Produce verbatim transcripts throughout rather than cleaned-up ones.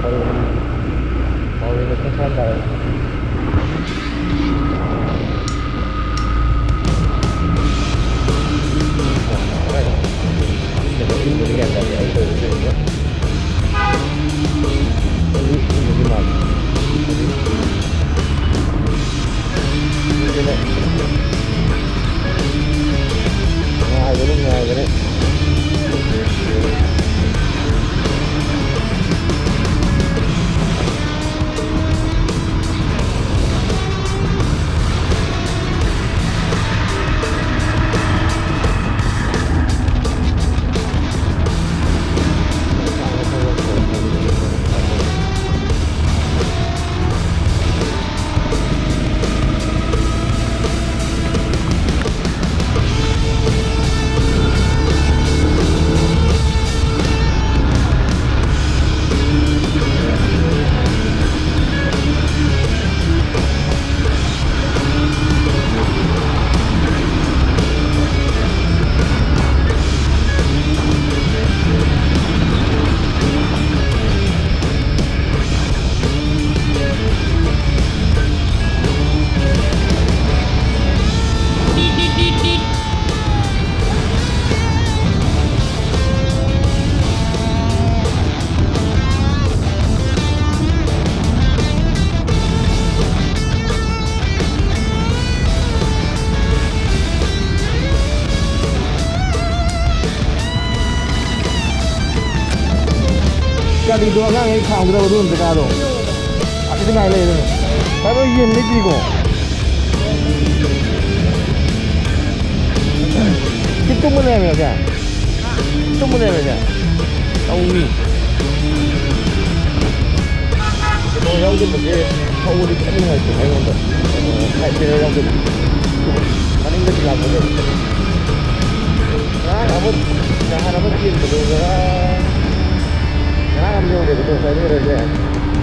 ꯄꯥꯎꯔꯩ, ꯄꯥꯎꯔꯩ ꯂꯣꯏꯁꯤꯟ ꯈꯔ ꯇꯥꯔꯦ꯫ ꯏꯪꯗꯕ ꯏꯪꯗꯕ ꯒ꯭ꯌꯥꯟ ꯇꯥꯗꯦ ꯑꯩ ꯇꯧꯔꯤꯁꯦ꯫ ꯍꯧꯖꯤꯛ ꯏꯪꯕꯗꯤ ꯃꯥꯜꯂꯤ꯫ ꯅꯨꯡꯉꯥꯏꯕꯅꯤ, ꯅꯨꯡꯉꯥꯏꯕꯅꯤ꯫ ꯒꯥꯔꯤꯗꯣ ꯑꯉꯥꯡꯈꯩ ꯈꯥꯝꯒꯗꯕ ꯑꯗꯨ ꯖꯒꯥꯗꯣ꯫ ꯑꯁꯤꯗ ꯉꯥꯏ ꯂꯩꯔꯦ꯫ ꯚꯥꯏ, ꯃꯣꯏ ꯌꯦꯟ ꯂꯩꯇ꯭ꯔꯤꯀꯣ? ꯁꯤ ꯇꯨꯝꯕ ꯂꯩꯔꯝꯃꯦ ꯁꯦ꯫ ꯇꯨꯝꯕ ꯂꯩꯔꯝꯃꯦ ꯁꯦ꯫ ꯇꯧꯅꯤ꯫ ꯀꯩꯅꯣ ꯌꯥꯎꯗꯕꯁꯦ ꯊꯧꯕꯗꯤ ꯈꯤꯇꯪ ꯅꯨꯡꯉꯥꯏꯇꯦ ꯑꯩꯉꯣꯟꯗ꯫ ꯁꯥꯏꯠ ꯃꯤꯔꯔ ꯌꯥꯎꯗꯕ꯫ ꯃꯅꯤꯡꯗꯒꯤ ꯂꯥꯛꯄꯗꯣ꯫ ꯉꯔꯥꯡ ꯑꯃ, ꯅꯍꯥꯟ ꯑꯃ ꯆꯦꯟꯕꯗꯣ ꯉꯔꯥꯡ, ꯉꯔꯥꯡ ꯑꯃ ꯌꯧꯔꯦꯕꯀꯣ ꯁꯥꯏꯠ ꯃꯤꯔꯔꯁꯦ꯫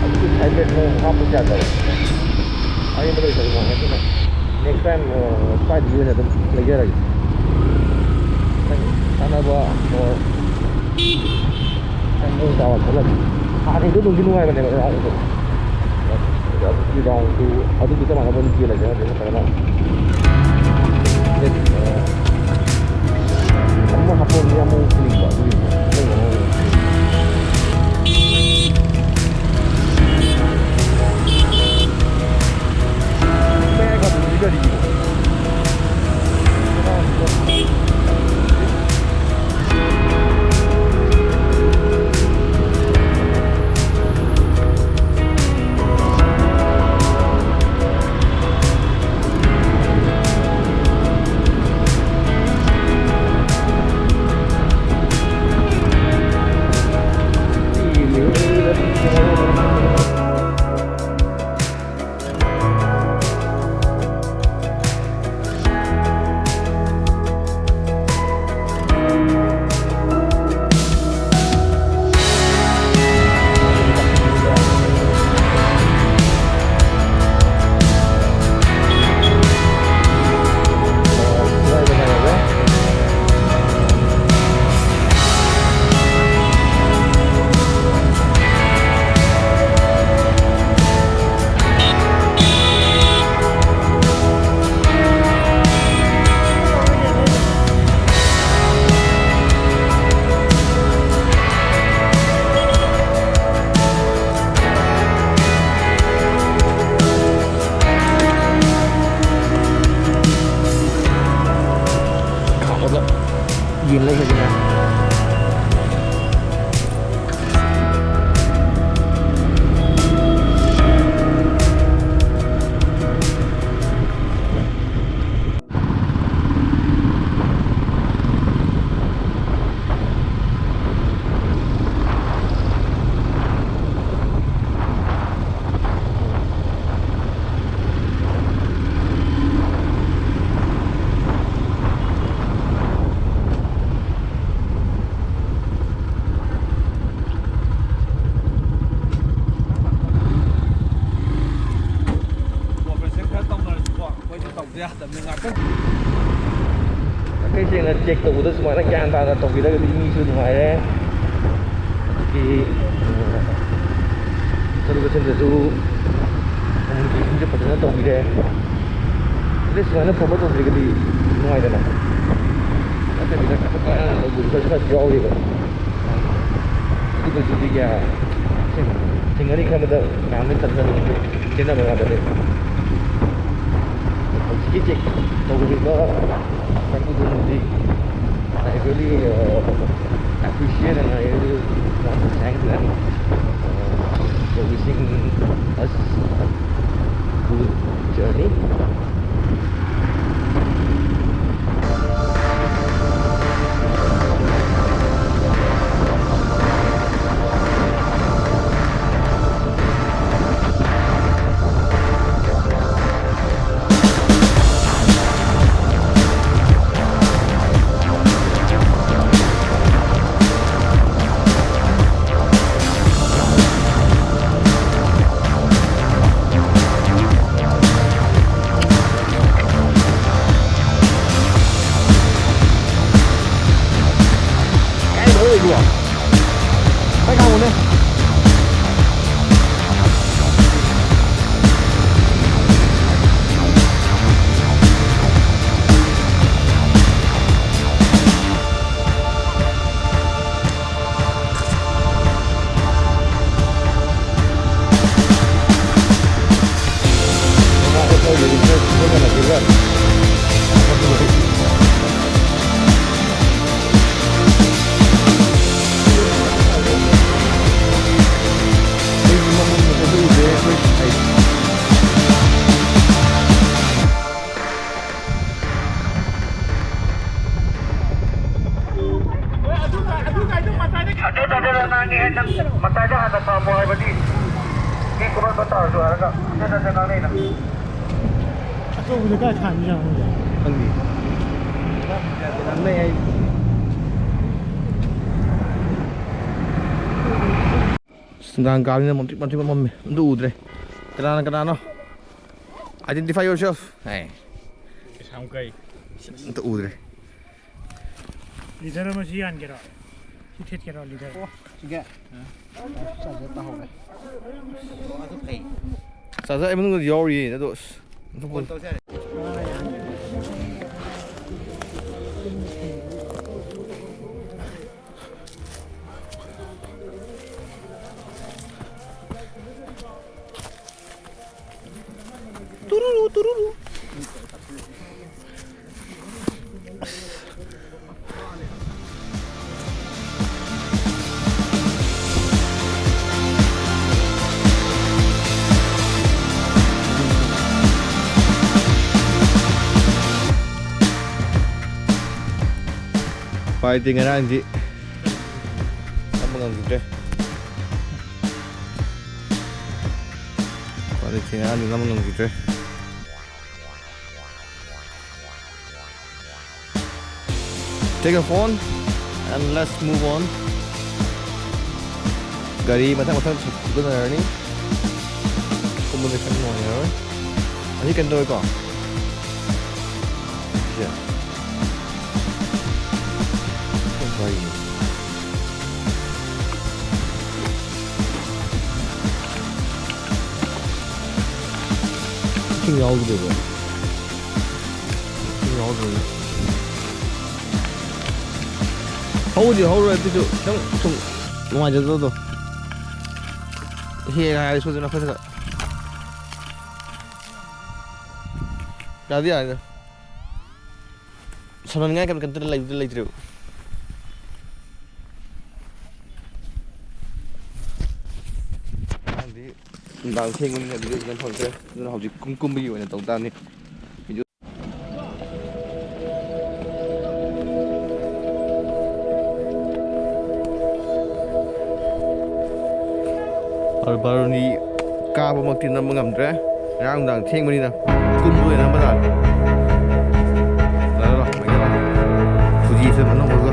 ꯑꯗꯨꯒꯤ ꯁꯥꯏꯠ ꯃꯤꯔꯔ ꯊꯣꯡ ꯍꯥꯞꯄꯁꯨ ꯌꯥꯗꯕ꯫ ꯑꯔꯦꯝꯕꯗ ꯂꯩꯇꯕ ꯃꯑꯣꯡ ꯑꯗꯨꯅ꯫ Next time, ꯑ, ꯁ꯭ꯋꯥꯏꯗꯒꯤ ꯑꯣꯏꯅ ꯑꯗꯨꯝ ꯂꯩꯖꯔꯒꯦ꯫ ꯈꯤꯇꯪ ꯆꯥꯟꯅꯕ or ꯈꯤꯇꯪ ꯃꯑꯣꯡ ꯇꯥꯕ ꯈꯜꯂꯒꯦ꯫ ꯍꯥꯟꯅꯩꯗꯣ ꯅꯨꯡꯗꯤ ꯅꯨꯡꯉꯥꯏꯕꯅꯦꯕ ꯔꯥꯎꯟꯗꯣ꯫ ꯑꯗꯨꯒꯤ ꯔꯥꯎꯟꯗꯨ ꯑꯗꯨꯗꯤ ꯆꯞ ꯃꯥꯟꯅꯕ ꯑꯗꯨꯝ ꯆꯦꯜꯂꯁꯦ ꯍꯧꯖꯤꯛ ꯅꯠꯇ꯭ꯔꯒꯅ꯫ ꯑꯃ ꯍꯥꯞꯄꯛꯑꯗꯤ ꯑꯃꯨꯛ ꯐꯨꯅꯤꯡꯕ ꯑꯗꯨꯒꯤꯅꯤꯗ꯫ ꯃꯌꯥꯏ ꯈꯥꯗꯨꯗꯤ ꯀꯔꯤꯒꯤꯅꯣ? ꯌꯦꯟ ꯂꯩ ꯍꯧꯖꯤꯛꯅ꯫ ꯑꯣꯄꯔꯦꯁꯟ ꯈꯔ ꯇꯧꯅꯔꯁꯤꯀꯣ, ꯑꯩꯈꯣꯏꯁꯨ ꯇꯧꯗ ꯌꯥꯗꯕꯅꯤ ꯉꯥꯛꯇꯪ꯫ ꯑꯇꯩ ꯁꯦꯡꯅ ꯆꯦꯛ ꯇꯧꯕꯗ ꯁꯨꯃꯥꯏꯅ ꯒ꯭ꯌꯥꯟ ꯇꯥꯅ ꯇꯧꯕꯤꯔꯒꯗꯤ ꯃꯤꯁꯨ ꯅꯨꯡꯉꯥꯏꯔꯦ꯫ ꯑꯗꯒꯤ, ꯎꯝ, ꯁꯤꯗꯁꯨ ꯀꯝꯃꯨꯅꯤꯀꯦꯁꯟꯁꯦ ꯐꯖꯅ ꯇꯧꯕꯤꯔꯦ꯫ ꯑꯗꯩ ꯁꯨꯃꯥꯏꯅ ꯐꯕ ꯇꯧꯕꯤꯔꯒꯗꯤ ꯅꯨꯡꯉꯥꯏꯗꯅ, ꯅꯠꯇꯕꯤꯗ ꯀꯥꯈꯠ ꯀꯥꯈꯠ ꯇꯧꯕꯁꯨ ꯈꯔꯁꯨ ꯈꯔꯁꯨ ꯌꯥꯎꯔꯤꯕ꯫ ꯑꯗꯨꯒꯁꯨꯗꯤ ꯀꯌꯥ ꯊꯦꯡꯅꯅꯤ ꯈꯟꯕꯗ ꯃꯌꯥꯝꯅ ꯇꯟꯖꯅꯤꯡꯕ ꯈꯦꯠꯅꯕ ꯉꯥꯛꯇꯅꯦ꯫ ꯍꯧꯖꯤꯛꯀꯤ ꯆꯦꯛ ꯇꯧꯔꯤꯕ ꯀꯥꯡꯕꯨꯗꯨꯅꯗꯤ I really, uh, appreciate and I really want to thank them, uh, for wishing us a good journey. ꯑꯗꯨ ꯇꯧꯗꯅ ꯉꯥꯡꯉꯦ ꯅꯪ꯫ ꯃꯇꯥꯏꯗ ꯍꯥꯟꯅ ꯈꯥꯝꯃꯣ ꯍꯥꯏꯕꯗꯤ ꯃꯤ ꯀꯨꯝꯍꯟꯕ ꯇꯥꯔꯁꯨ ꯍꯥꯏꯔꯒ ꯍꯟꯖꯟ ꯍꯟꯖꯟ ꯉꯥꯡꯅꯩ ꯅꯪ꯫ ꯑꯆꯧꯕꯗ ꯀꯥꯏ ꯊꯥꯟꯕꯖꯥꯠꯅꯣ ꯈꯪꯗꯦ꯫ ꯈꯪꯗꯦ꯫ ꯉꯥꯡꯅꯩ ꯍꯥꯏ꯫ ꯑꯁ, ꯅꯨꯡꯗꯥꯡ ꯀꯥꯕꯅꯤꯅ ꯃꯝꯇ꯭ꯔꯤꯛ ꯃꯝꯇ꯭ꯔꯤꯛ ꯃꯝꯃꯝꯃꯦ꯫ ꯑꯝꯇ ꯎꯗ꯭ꯔꯦ꯫ ꯀꯅꯥꯅ ꯀꯅꯥꯅꯣ? Identify yourself. ꯍꯥꯏ꯫ ꯀꯩꯁꯥꯝ ꯀꯩ꯫ ꯑꯝꯇ ꯎꯗ꯭ꯔꯦ꯫ ꯂꯤꯗꯔ ꯑꯃ ꯁꯤ ꯌꯥꯟꯒꯦꯔꯣ? ꯊꯦꯠꯀꯦꯔꯣ, ꯂꯤꯗꯔ? ꯁꯤꯒꯦ꯫ ꯆꯥꯔꯖꯔ ꯇꯥꯍꯧꯔꯦ꯫ ꯆꯥꯔꯖꯔ ꯑꯩ ꯃꯅꯨꯡꯗ ꯌꯥꯎꯔꯤꯌꯦ, ꯑꯗꯣ ꯑꯁ, ꯑꯣꯟꯊꯣꯛꯄ꯫ ꯇꯨꯔꯨꯔꯨ, ꯇꯨꯔꯨꯔꯨ꯫ ꯎꯄꯥꯏ ꯂꯩꯇꯦ, ꯉꯔꯥꯡꯗꯤ ꯅꯝꯕ ꯉꯝꯈꯤꯗ꯭ꯔꯦ꯫ ꯎꯄꯥꯏ ꯂꯩꯇꯦ, ꯉꯔꯥꯡꯗꯤ ꯅꯝꯕ ꯉꯝꯈꯤꯗ꯭ꯔꯦ꯫ Take a phone and let's move on. ꯒꯥꯔꯤ ꯃꯊꯪ ꯃꯊꯪ ꯊꯧꯗꯅꯔꯅꯤ꯫ ꯀꯨꯝꯕꯗ ꯈꯔ ꯅꯨꯡꯉꯥꯏꯔꯔꯣꯏ꯫ ꯑꯁꯤ ꯀꯩꯅꯣ ꯇꯧꯋꯦꯀꯣ꯫ ꯁꯤꯁꯦ꯫ ꯒꯥꯔꯤꯅꯤ꯫ ꯏꯁꯤꯡ ꯌꯥꯎꯗ꯭ꯔꯦꯕ꯫ ꯏꯁꯤꯡ ꯌꯥꯎꯗ꯭ꯔꯦꯕ꯫ ꯍꯧꯗꯤ ꯍꯧꯔꯣꯏ, ꯑꯗꯨꯁꯨ ꯈꯤꯇꯪ ꯁꯨꯝ ꯅꯨꯡꯉꯥꯏꯖꯗꯕꯗꯣ꯫ ꯍꯦꯛ ꯍꯥꯏꯔꯁꯨ ꯑꯗꯨꯅ ꯑꯩꯈꯣꯏꯅ ꯌꯥꯗꯤ ꯌꯥꯏꯗ꯫ ꯁꯥꯟꯅꯅꯤꯡꯉꯥꯏ ꯀꯩꯝ-, ꯀꯩꯝꯇ ꯂꯩꯕꯨꯗꯤ ꯂꯩꯇ꯭ꯔꯦꯕ꯫ ꯉꯔꯥꯡꯗꯤ ꯅꯨꯡꯗꯥꯡ ꯊꯦꯡꯕꯅꯤꯅ ꯚꯤꯗꯤꯑꯣ ꯐꯖꯅ ꯐꯪꯗ꯭ꯔꯦ꯫ ꯑꯗꯨꯅ ꯍꯧꯖꯤꯛ ꯀꯨꯝ-, ꯀꯨꯝꯕꯒꯤ ꯑꯣꯏꯅ ꯇꯧ ꯇꯥꯕꯅꯤ꯫ ꯑꯜꯕꯥꯔꯣꯅꯤ ꯀꯥꯕꯃꯛꯇꯤ ꯅꯝꯕ ꯉꯝꯗ꯭ꯔꯦ, ꯉꯔꯥꯡ ꯅꯨꯡꯗꯥꯡ ꯊꯦꯡꯕꯅꯤꯅ꯫ ꯀꯨꯝꯕ ꯑꯣꯏꯅ ꯅꯝꯕ ꯇꯥꯔꯦ꯫ ꯂꯥꯛꯑꯣ, ꯂꯥꯛꯑꯣ, ꯃꯩ ꯂꯥꯛꯑꯣ꯫ ꯐꯨꯖꯤꯁꯦ ꯃꯅꯨꯡ ꯑꯣꯏꯕ꯫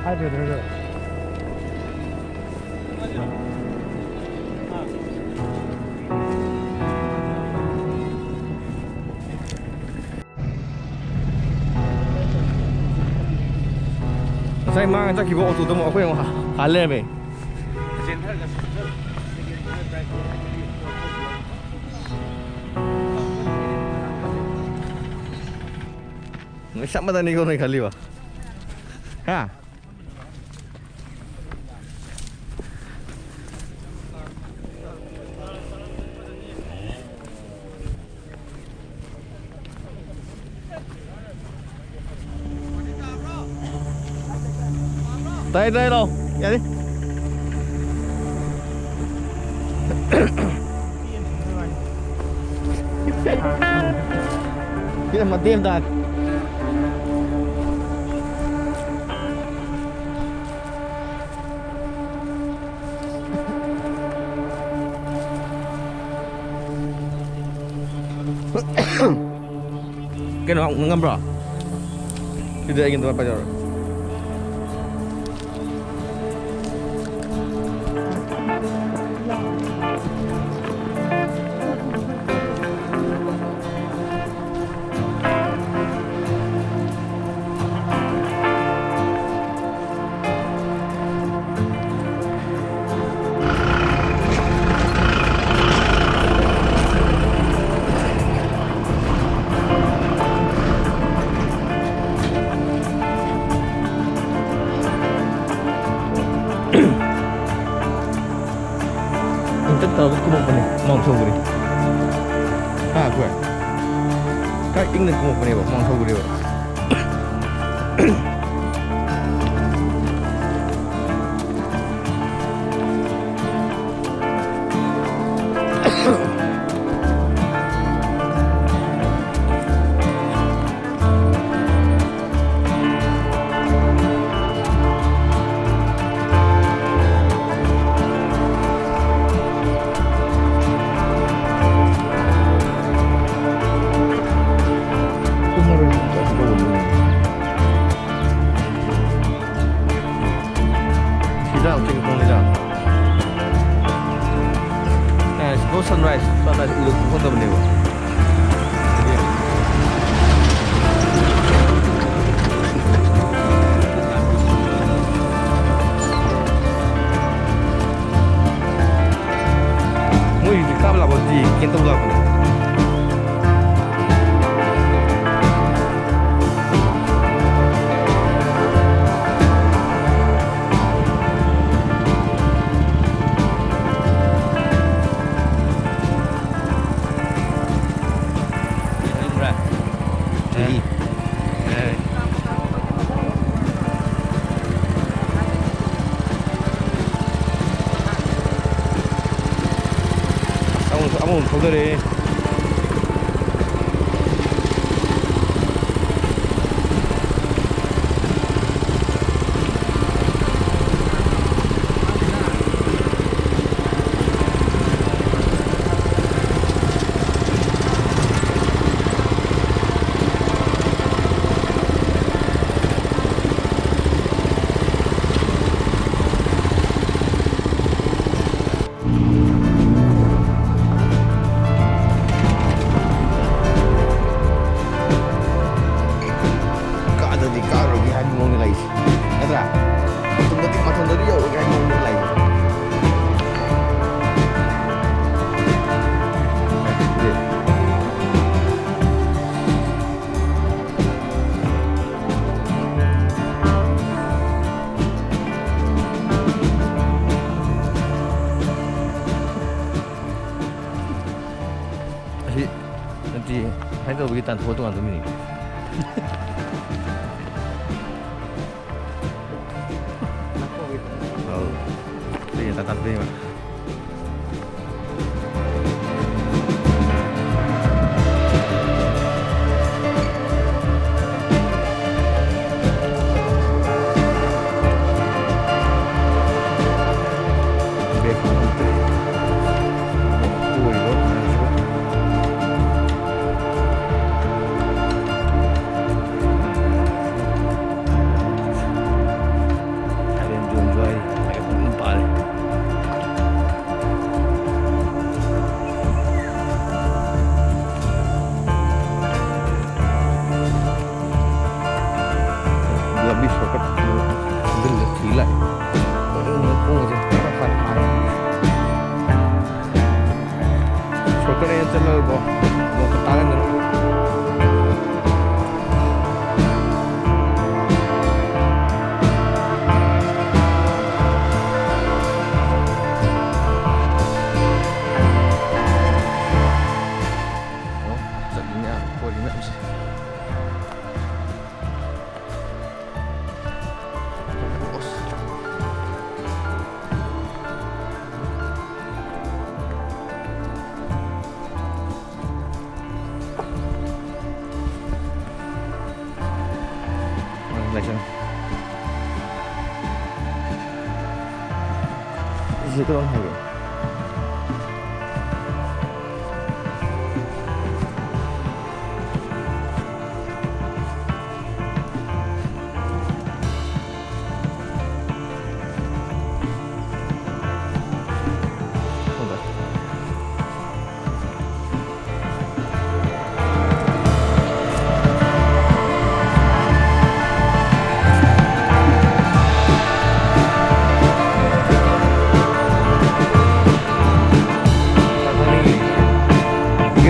Hi, brother. ꯉꯁꯥꯏ ꯃꯥꯡ ꯆꯠꯈꯤꯕ ꯑꯣꯇꯣꯗꯣ ꯑꯃꯨꯛ ꯑꯩꯈꯣꯏ ꯑꯃꯨꯛ ꯍꯥ-, ꯍꯥꯟ ꯂꯩꯔꯝꯃꯦ꯫ ꯅꯣꯏ ꯆꯞ ꯃꯥꯟꯅꯅꯤꯀꯣ ꯅꯣꯏ ꯈꯜꯂꯤꯕ꯫ ꯍꯥ? ꯇꯥꯏ, ꯇꯥꯏ, ꯂꯥꯎ꯫ ꯌꯥꯅꯤ꯫ ꯁꯤꯅ ꯃꯇꯦꯛ ꯑꯃ ꯇꯥꯔꯦ꯫ ꯀꯩꯅꯣ ꯉꯝꯕ꯭ꯔꯣ? ꯁꯤꯗꯤ ꯑꯩꯒꯤ ꯑꯗꯨꯃꯥꯏꯅ ꯄꯥꯏꯖꯔꯣ꯫ ꯀꯨꯝꯃꯛꯄꯅꯦ, ꯍꯨꯃꯥꯡ ꯁꯧꯕꯅꯦ꯫ ꯍꯥ, ꯑꯩꯈꯣꯏ? ꯈꯔ ꯏꯪꯅ ꯀꯨꯝꯃꯛꯄꯅꯦꯕ, ꯍꯨꯃꯥꯡ ꯁꯧꯕꯅꯦꯕ꯫ ꯁꯤꯗ ꯑꯃꯨꯛ ꯆꯠꯀꯦ ꯈꯣꯡꯁꯤꯗ꯫ ꯑꯦ, ꯁꯤꯐꯥꯎ sunrise, sunrise ꯎꯗ ꯐꯪꯗꯕꯅꯦꯕ꯫ ꯃꯣꯏꯒꯤꯗꯤ ꯀꯥꯞ ꯂꯥꯛꯄꯗꯤ ꯀꯩꯅꯣ ꯇꯧ ꯂꯥꯛꯄꯅꯦ꯫ ꯆꯍꯤ꯫ ꯑꯃꯨꯛ, ꯑꯃꯨꯛ ꯊꯧꯗꯔꯛꯑꯦ꯫ ꯇꯥꯟꯊꯣꯛꯑ ꯇꯣꯉꯥꯟ ꯇꯨꯝꯃꯤꯅꯤ꯫ ꯑꯧ꯫ ꯑꯇꯩ ꯇꯥꯟ ꯇꯥꯟꯊꯣꯛꯏꯕ꯫ ꯂꯝꯕꯤ shortcut ꯁꯦꯝꯖꯤꯜꯂ ꯊꯤ ꯂꯥꯛꯑꯦ꯫ ꯈꯣꯡꯁꯦ ꯈꯔ ꯍꯥꯟꯅ ꯍꯥꯟꯅ shortcut ꯑꯣꯏꯅ ꯆꯠꯂꯒꯀꯣ, ꯂꯣꯛꯇ ꯇꯥꯒꯟꯗꯅ꯫ ꯑꯣ, ꯆꯠꯂꯤ ꯃꯌꯥꯝ, ꯀꯣꯏꯔꯤ ꯃꯌꯥꯝꯁꯦ꯫ ꯂꯥꯏꯁꯪ꯫ ꯁꯤ ꯀꯗꯣꯝ ꯍꯥꯏꯒꯦ?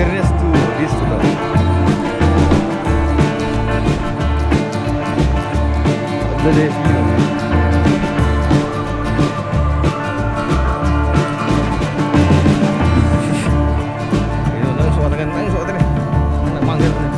Ernesto Vista. ꯑꯗꯨꯗꯤ ꯅꯪ ꯁꯣꯛꯑꯗꯅ, ꯅꯪ ꯁꯣꯛꯑꯗꯅ, ꯅꯪ ꯃꯥꯡꯖꯔꯗꯅ꯫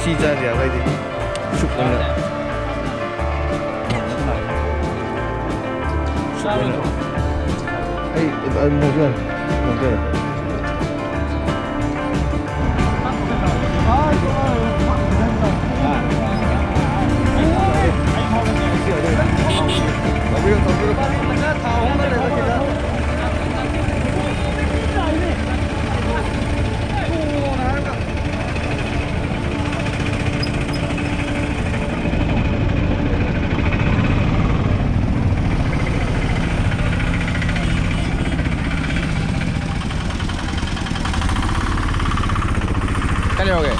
ꯁꯤ ꯆꯥꯗꯦ ꯍꯥꯏꯕ ꯑꯩꯗꯤ꯫ ꯁꯨꯞ ꯑꯣꯏꯅ꯫ ꯁꯨꯞ ꯑꯣꯏꯅ꯫ ꯑꯩ, ꯑꯩ ꯃꯣꯔꯣꯛ ꯆꯥꯗꯦ꯫ ꯃꯣꯔꯣꯛ ꯆꯥꯗꯦ꯫ ꯇꯧꯕꯤꯔꯣ, ꯇꯧꯕꯤꯔꯣ꯫ ꯀꯥꯏ ꯂꯩꯍꯧꯒꯦ?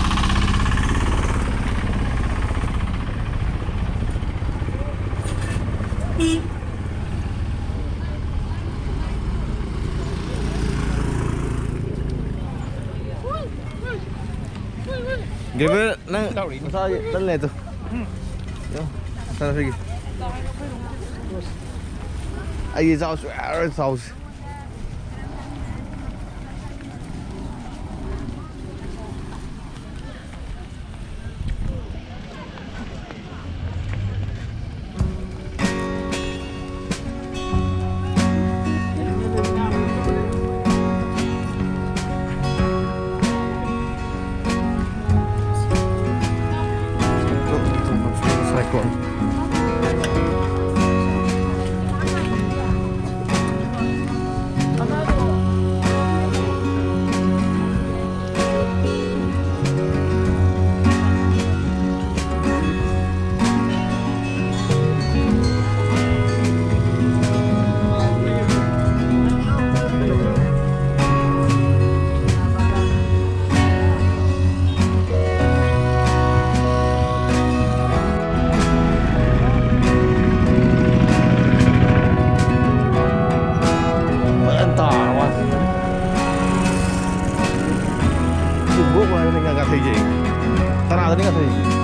ꯒꯦꯕ꯭ꯔꯤꯌꯦꯜ, ꯅꯪ ꯅꯁꯥꯒꯤ ꯇꯟ ꯂꯩꯇꯣ꯫ ꯌꯣ, ꯅꯁꯥꯒꯤ꯫ ꯑꯩꯒꯤ ꯆꯥꯎꯁꯨ ꯌꯥꯔꯣꯏ, ꯆꯥꯎꯁꯦ꯫ ꯐꯖꯅ ꯇꯥꯔ ꯃꯥꯜꯂꯦ꯫ ꯎꯕ ꯀꯃꯥꯏꯅ ꯉꯥꯊꯩꯁꯦ? ꯀꯅꯥꯗꯅꯤ ꯉꯥꯊꯩꯁꯦ?